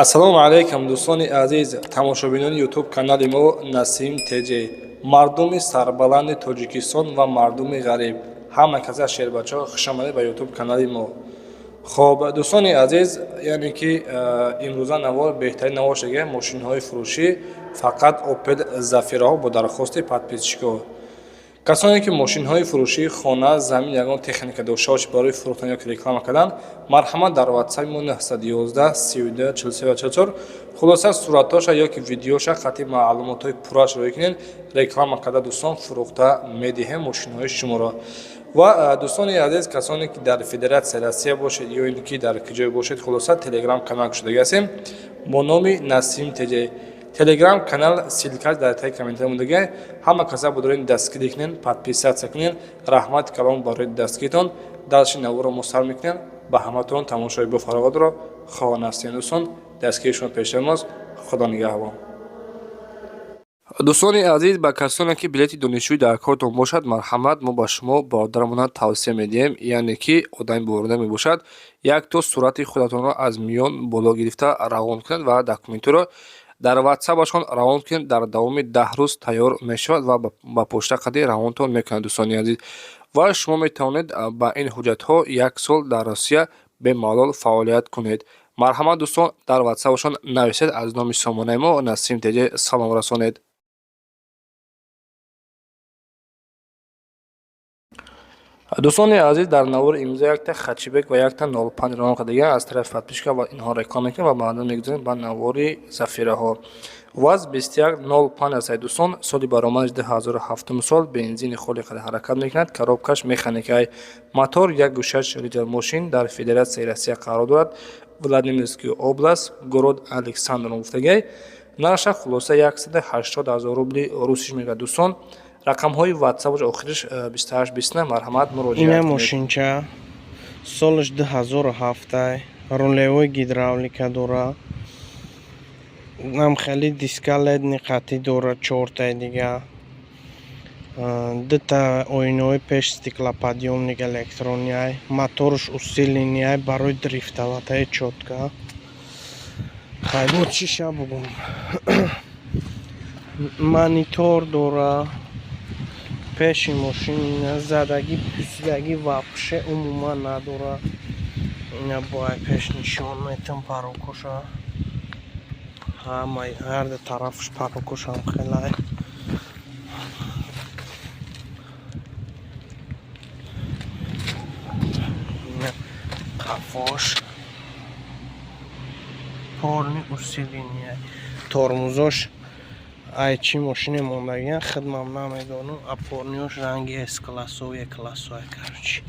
Ассалому алайкум, дӯстони азиз, тамошобинони Ютуб канали мо Насим ТЖ, мардуми сарбаланди Тоҷикистон ва мардуми ғариб, ҳама каса шербачаҳо, хушомадед ба Ютуб канали мо. Хоб, дӯстони азиз, яъне ки имрӯза навор беҳтарин навор шуда, мошинҳои фурӯшӣ, фақат Опел Зафираҳо бо дархости подписчикҳо. Касоне ки мошинҳои фурӯшӣ, хона, замин, ягон техника дошта бошед барои фурӯхтан ё реклама кардан, марҳамат, дар ватсапи мо 911 32 43 44 хулоса суратҳоша ё ки видеоша хати маълумотҳои пурраш рӯй кунед, реклама карда, дӯстон, фурӯхта медиҳем мошинҳои шуморо. Ва дӯстони азиз, касоне ки дар Федератсияи Россия бошед ё ин ки дар куҷое бошед, хулоса Телеграм канал кушодаги ҳастем бо номи Насим ТЖ. Телеграм канал ссылкаш дар таи комментария мондага, ҳама каса будорен дастгирӣ кунен, подписаться кунен. Раҳмати калом барои дастгиритон. Дальше наворо мо сар мекунем. Ба ҳаматон тамошои бофароғатро хоҳон ҳастем. Дӯстон, дастгири шумо пешаи мост. Худо нигаҳбон. Дӯстони азиз, ба касоне ки билети донишҷӯӣ дар кортон бошад, марҳамат, мо ба шумо бародарамона тавсия медиҳем, яъне ки одами боварда мебошад, якто сурати худатонро аз миён боло гирифта равон кунед ва документҳоро дар ватсапашон равон кунед. Дар давоми 10 рӯз тайёр мешавад ва ба почта қади равонтон мекунад, дӯстони азиз. Ва шумо метавонед ба ин ҳуҷҷатҳо як сол дар Россия бемалол фаъолият кунед. Марҳамат, дӯстон, дар ватсапашон нависед, аз номи сомонаи мо Насим ТЖ салом расонед. Дӯстони азиз, дар навори имрӯза якта хэтчбек ва якта 05 равон кардагиам аз тарафи подписчика ва инҳо реклама мекунем ва баъдан мегузарем ба навори Зафираҳо. ВАЗ 2105 аст, дӯстон, соли баромадаш 2007 сол, бензини холи қадар ҳаракат мекунад, коробкаш механикай, мотор 1,6 литр. Мошин дар Федератсияи Россия қарор дорад, Владимирский область, город Александров гуфтагиай. Нархша хулоса 180 000 рубли русиш мегӯяд, дӯстон. Рақамҳои ватсапаш охириш 28 29, марҳамат, муроҷиат Ина кунед. Мошинча солаш 2007, рулевой гидравлика дора, нам хеле диска ледни қатӣ дора, чортаи дига, дута оинаҳои пеш стеклоподъёмник электронияй, моторш усиленный, барои дрифтоватаи чётко. Хай, бо чӣ ша бугум, монитор дора. Пеши мошин ина задагӣ пусидагӣ вообще умуман надора. Ина бояд пеш нишон метам парокоша, ҳамаи ҳарду тарафш парокошам хелай. Ина қафош полный усиленный, тормозош ай чӣ мошине мондагиан, хидмам намедонам. Опорныйош ранги С классо, Е классо, короче.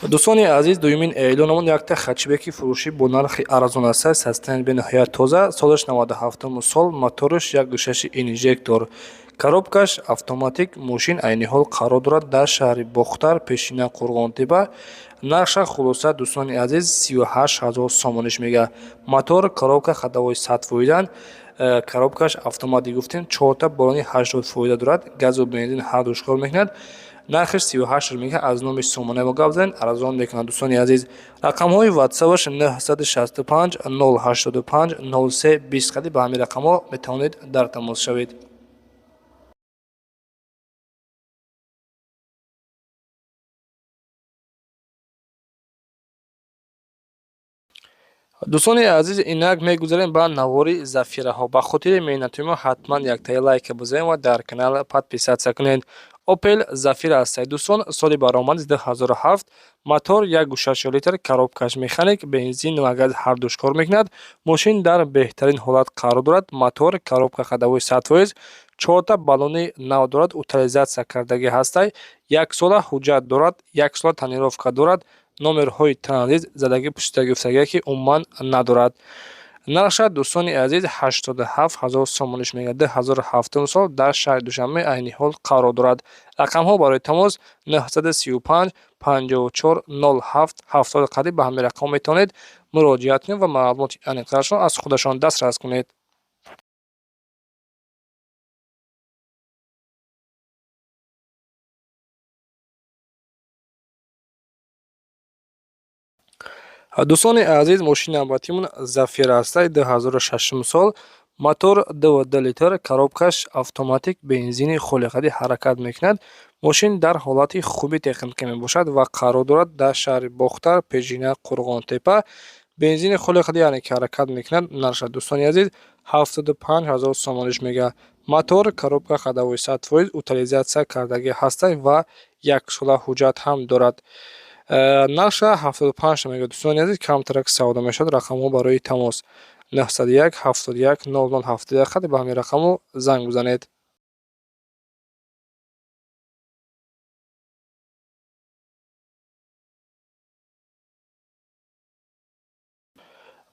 Дӯстони азиз, дуюмин эълономон якта хэтчбеки фурӯшӣ бо нархи арзон аст. Состояние бениҳоят тоза, солаш 97 сол, мотораш 1,6 инжектор, коробкаш автоматик. Мошин айни ҳол қарор дорад дар шаҳри Бохтар, пешина Қурғонтепа. Нархша хулоса, дӯстони азиз, 38 ҳазор сомониш мега. Мотор, коробка ходовой 100 фоизанд, коробкаш автоматик гуфтем, чорта баллони 80 фоиза дорад, газу бензин ҳар душ кор мекунад. Нархаш 38 мега. Аз номи сомонаи мо гап занед, арзон мекунад, дӯстони азиз. Рақамҳои ватсапаш 965 085 03 20 қади, ба ҳамин рақамҳо метавонед дар тамос шавед. Дӯстони азиз, инак мегузарем ба навори Зафираҳо. Ба хотири меҳнати мо ҳатман яктаи лайка бизанед ва дар канал подписаться кунед. Опел Зафира аст, дӯстон, соли баромади 2007, мотор 1,6 литр, коробкаш механик, бензин ва газ ҳар душ кор мекунад. Мошин дар беҳтарин ҳолат қарор дорад, мотор, коробка ходовой 100%, чорта баллони нав дорад, утилизация кардагӣ ҳастай, яксола ҳуҷҷат дорад, яксола тонировка дорад, номерҳои транзит задагӣ пӯшидагӣ гуфтагие ки умуман надорад. Нархша, дӯстони азиз, 87 ҳазор сомониш мегӯяд. 2007 сол, дар шаҳри Душанбе айни ҳол қарор дорад. Рақамҳо барои тамос 935 54 07 70 қади, ба ҳамин рақам метавонед муроҷиат кунед ва маълумоти аниқтарашро аз худашон дастрас кунед. Дӯстони азиз, мошини навбатимон Зафира ҳастай, 2006 сол, мотор 2,2 литр, коробкаш автоматик, бензини холиқадӣ ҳаракат мекунад. Мошин дар ҳолати хуби техникӣ мебошад ва қарор дорад дар шаҳри Бохтар, Пежина, Қурғонтепа. Бензини холиқадӣ, яъне ки ҳаракат мекунад. Нархша, дӯстони азиз, 75 ҳазор сомониш мега. Мотор, коробка ходовой 100%, утилизация кардагӣ ҳастай ва яксола ҳуҷҷат ҳам дорад. Нархша 75 мега, дӯстони азиз, камтарак савдо мешавад. Рақамҳо барои тамос 901 71 00 71 хати, ба ҳамин рақамҳо занг бизанед.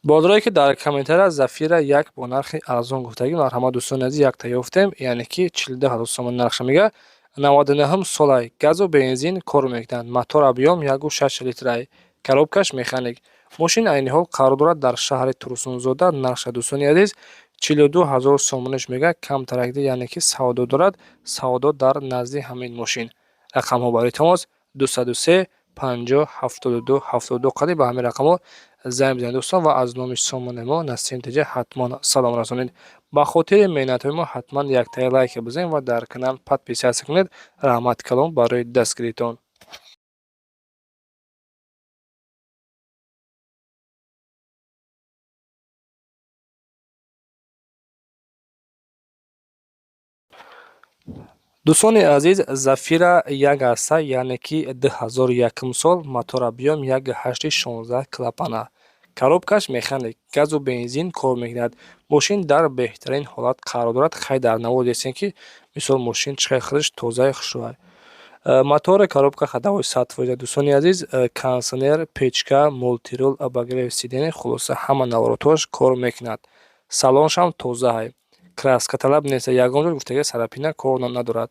Бозорое ки дар комментария Зафира як бо нархи арзон гуфтагӣ, марҳамат, дӯстони азиз, якта ёфтем, яъне ки 42 ҳазор сомон нархша мега. 99-ҳум солай, газу бензин кор мекунад, мотор объём 1,6 литрай, коробкаш механик. Мошин айни ҳол қарор дорад дар шаҳри Турсунзода. Нархша, дӯстони азиз, 42 ҳазор сомониш мега, камтаракди, яъне ки савдо дорад, савдо дар назди ҳамин мошин. Рақамҳо барои тамос 203 50 72 72 қади, ба ҳамин рақамҳо занг бизанед, дӯстон, ва аз номи сомонаи мо Насим ТЖ ҳатман салом расонед. Ба хотири меҳнатҳои мо ҳатман яктаи лайк бизанед ва дар канал подписаться кунед. Раҳмати калон барои дастгиритон. Дӯстони азиз, Зафира як ҳаста, яъне ки 2001 сол, мотор объём 1,8, 16 клапана, коробкаш механик, газу бензин кор мекунад. Мошин дар беҳтарин ҳолат қарор дорад. Хай, дар навор дидем, ки мисол мошин чӣ қадр худаш тозаи хушрӯай. Мотори, коробка ходовой 100%, дӯстони азиз, кондиционер, печка, мультируль, обогрев сиденья, хулоса, ҳама наворотҳоаш кор мекунад. Салоншам тозаай, краскаталаб нест, ягон ҷо гуфтага царапина кор надорад.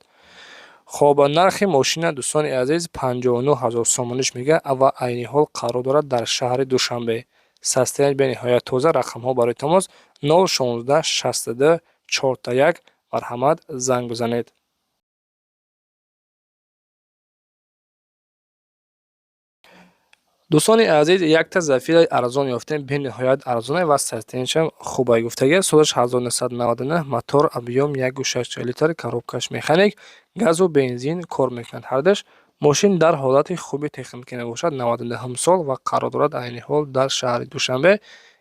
Хоб, нархи мошина, дӯстони азиз, 59 ҳазор сомониш мега ва айни ҳол қарор дорад дар шаҳри Душанбе. Состояние бениҳоят тоза. Рақамҳо барои тамос 016 62 41, марҳамат, занг бизанед. Дӯстони азиз, якта Зафираи арзон ёфтем, бениҳоят арзоне ва состояниешам хубай гуфтага. Солаш 1999, мотор объём 1,6 литр, коробкаш механик, газу бензин кор мекунад ҳардаш. Мошин дар ҳолати хуби техникӣ мебошад, 99 сол ва қарор дорад айни ҳол дар шаҳри Душанбе.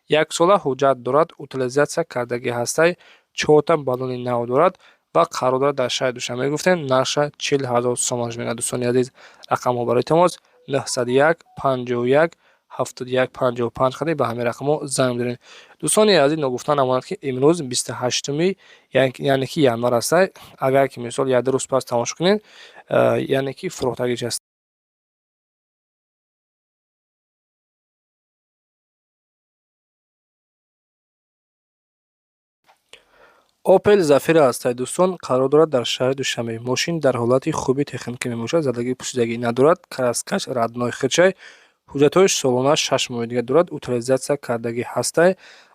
Яксола ҳуҷҷат дорад, утилизация кардагӣ ҳастай, чорта баллони нав дорад ва қарор дорад дар шаҳри Душанбе. Гуфтем, нархша 40 ҳазор сомон мегӯяд, дӯстони азиз. Рақамҳо барои тамос 901 51 71 55 қади, ба ҳамин рақамҳо занг бизанед. Дӯстони азиз, ногуфта намонад, ки имрӯз 28-уми, яъне ки январ ҳастай. Агар ки мисол як ду рӯз пас тамошо кунед, яъне ки фурӯхтагиш аст. Опел Зафира ҳастай, дӯстон, қарор дорад дар шаҳри Душанбе. Мошин дар ҳолати хуби техникӣ мебошад, задагӣ пӯшидагӣ надорад, краскаш родной худшай, ҳуҷҷатҳои солона 6 моҳи дига дорад, утилизация кардагӣ ҳастай,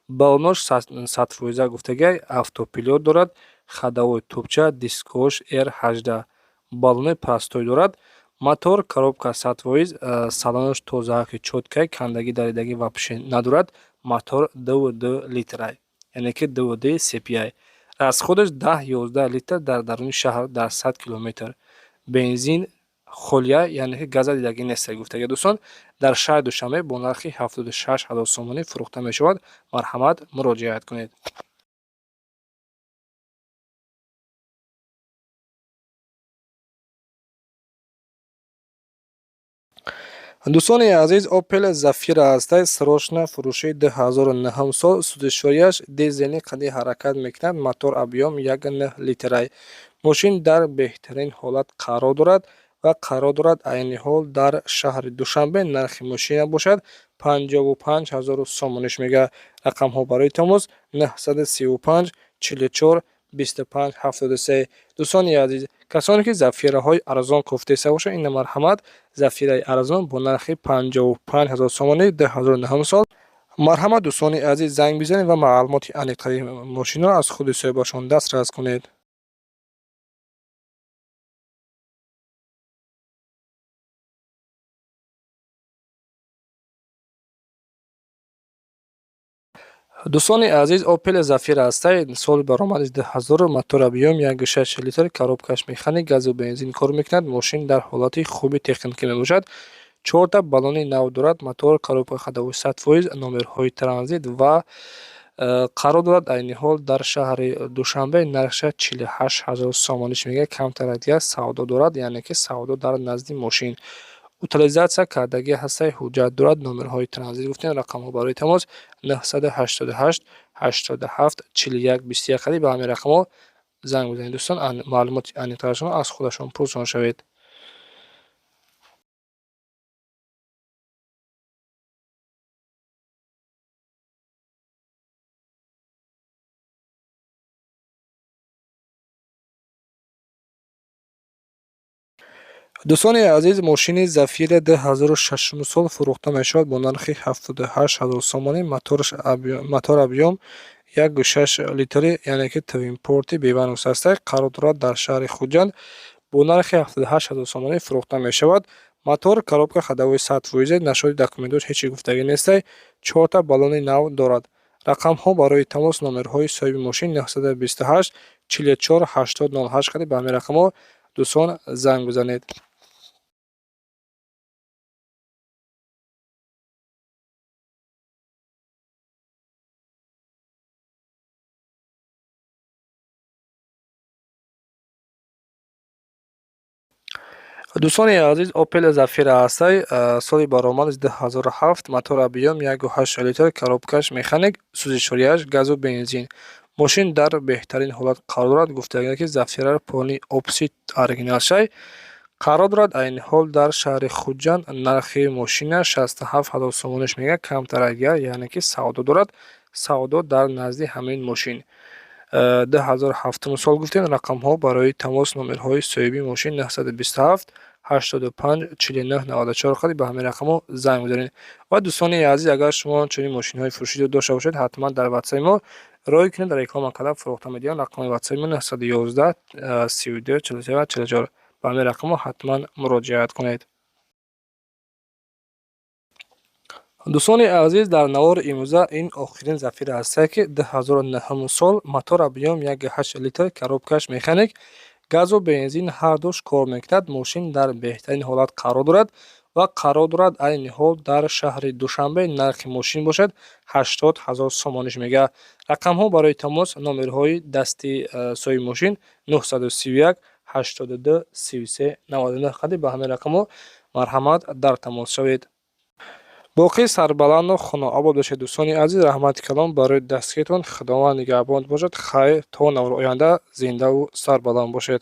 баллонош 100% гуфтагиай, автопилот дорад, ходовой тӯбча, дискош R18, баллони простой дорад, мотор, коробка 100%, салонош тозааки чёткай, кандагӣ, даридагӣ вообще надорад, мотор 2,2 литрай, яъне ки 2,2 CPI. Расходаш 10-11 литр дар даруни шаҳр дар 100 километр. Бензин холия, яъне ки газа дидагӣ нест гуфтага, дӯстон. Дар шаҳри Душанбе бо нархи 76 ҳазор сомонӣ фурӯхта мешавад. Марҳамат, муроҷиат кунед. Дӯстони азиз, Опел Зафира ҳастай, срочно фурӯши, 2009 сол, сӯзишворияш дизели қади ҳаракат мекунад, мотор объём 1,9 литрай. Мошин дар беҳтарин ҳолат қарор дорад ва қарор дорад айни ҳол дар шаҳри Душанбе. Нархи мошина бошад 55 ҳазору сомониш мега. Рақамҳо барои тамос 935 44 25 73. Дӯстони азиз, касоне ки зафираҳои арзон кофтеста бошанд, ина марҳамат, зафираи арзон бо нархи 55 ҳазор сомонӣ, 2009 сол. Марҳамат, дӯстони азиз, занг бизанед ва маълумоти аниқтари мошинро аз худи соҳибашон дастрас кунед. Дӯстони азиз, Opel Zafira ҳастай, соли баромади 2000, мотор объём 1,6 литр, коробкаш механик, газу бензин кор мекунад. Мошин дар ҳолати хуби техникӣ мебошад. Чорта баллони нав дорад, мотор, коробка ходовой 100%, номерҳои транзит ва қарор дорад айни ҳол дар шаҳри Душанбе. Нархша 48 000 сомониш мегӯяд, камтар дигар савдо дорад, яъне ки савдо дар назди мошин. Утилизация кардагӣ ҳастай, ҳуҷҷат дорад, номерҳои транзит гуфтем, рақамҳо барои тамос 988 87 41 21 қади ба ҳамин рақамҳо занг бизанед, дӯстон, маълумоти аниқтарашонро аз худашон пурсон шавед. Дӯстони азиз, мошини Зафира 2006 сол фурӯхта мешавад бо нархи 78 000 сомонӣ. Мотор объём 1,6 литри, яъне ки твинпорти беванус ҳастай, қарор дорад дар шаҳри Хуҷанд, бо нархи 78 000 сомонӣ фурӯхта мешавад. Мотор, коробка ходовой 100%, нашоди документош ҳеҷ гуфтагӣ нестай, чорта баллони нав дорад. Рақамҳо барои тамос, номерҳои соҳиби мошин 928 44 80 08 қади ба ҳамин рақамҳо, дӯстон, занг бизанед. Дӯстони азиз, Opel Zafira ҳастай, соли баромадаш 2007, мотор объём 1,8 литр, коробкаш механик, сӯзишвориаш газу бензин. Мошин дар беҳтарин ҳолат қарор дорад. Гуфтагӣ ки Зафира полный опси оригиналшай. Қарор дорад айни ҳол дар шаҳри Хуҷанд. Нархи мошина 67 000 сомониш мегӯяд, камтар агар, яъне ки савдо дорад, савдо дар назди ҳамин мошин. 2007 сол гуфтем, рақамҳо барои тамос, номерҳои соҳиби мошин 927 85 49 94 қади ба ҳамин рақамҳо занг бизанед. Ва дӯстони азиз, агар шумо чунин мошинҳои фурӯшӣ дошта бошед, ҳатман дар ватсапи мо рой кунед, реклама карда фурӯхта медиҳам. Рақами ватсапи мо 911 32 47 44, ба ҳамин рақамҳо ҳатман муроҷиат кунед. Дӯстони азиз, дар навори имрӯза ин охирин Зафира ҳастае, ки 2009 сол, мотор объём 1,8 литр, коробкаш механик, газу бензин ҳардуш кор мекунад. Мошин дар беҳтарин ҳолат қарор дорад ва қарор дорад айни ҳол дар шаҳри Душанбе. Нархи мошин бошад 80 000 сомониш мегӯяд. Рақамҳо барои тамос, номерҳои дасти соҳиби мошин 931 82 33 99 қади ба ҳамин рақамҳо марҳамат дар тамос шавед. Боқӣ сарбаланду хонаобод бошед, дӯстони азиз. Раҳмати калон барои дастгиритон. Худованд нигаҳбон бошад. Хайр, то навори оянда зиндаву сарбаланд бошед.